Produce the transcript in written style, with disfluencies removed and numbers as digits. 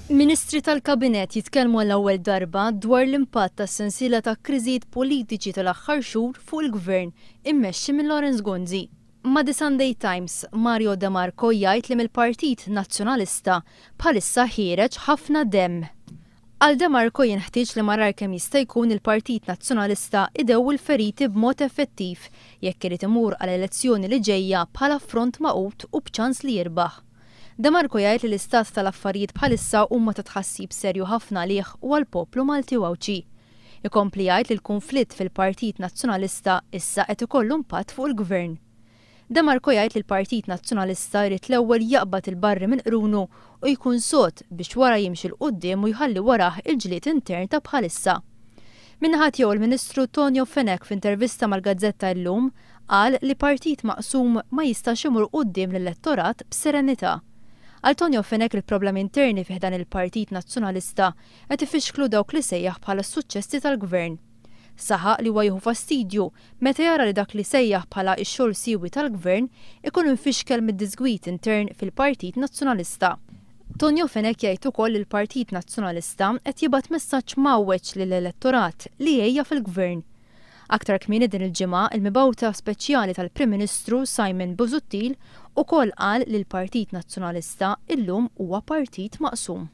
Ministri tal-Kabinett jitkellmu għall-ewwel darba dwar l-impatt tas-sensiela ta' kriżijiet politiċi tal-aħħar xhur fuq il-Gvern immexxi minn Lawrence Gonzi. Ma' The Sunday Times, Mario De Marco jgħid li mill-Partit Nazzjonalista bħalissa ħiereġ ħafna demm. Għal De Marco jenħtieġ li malajr kemm jista' jkun il-Partit Nazzjonalista idewwi l-feriti b'mod effettiv jekk irid imur għal elezzjoni li ġejja bħala front magħqud u b'ċans li jirbaħ. De Marco jgħid li l-istat tal-affarijiet bħalissa huma ta' tħassib serju ħafna għalih u għall-poplu Malti u Għawdxi. Ikompli jgħid li l-kunflitt fil-Partit Nazzjonalista issa qed ikollu impatt fuq il-Gvern. De Marco jgħid li l-Partit Nazzjonalista jrid l-ewwel jaqbad il-barri minn qrunu u jkun sod biex wara jimxi 'l quddiem u jħalli warah il-ġlied intern ta' bħalissa. Min-naħa tiegħu l-Ministru Tonio Fenech f'intervista mal-gazzetta Illum qal li partit maqsum ma jistax imur quddiem l-elettorat b'serenità. Għal Tonio Fenech il-problemi interni fi ħdan il-Partit Nazzjonalista qed ifixklu dawk li sejjaħ bħala s-suċċessi tal-Gvern. Saħaq li huwa jieħu fastidju meta jara li dak li sejjaħ bħala x-xogħol siewi tal-Gvern ikun imfixkel mid-diżgwid intern fil-Partit Nazzjonalista. Tonio Fenech jgħid ukoll li l-Partit Nazzjonalista qed jibgħat messaġġ mgħawweġ lill-elettorat li għejja fil-Gvern. Aktar kmieni din il-ġimgħa, il-mibgħuta speċjali tal-Prim Ministru Simon Busuttil ukoll qal li l-Partit Nazzjonalista illum huwa partit maqsum.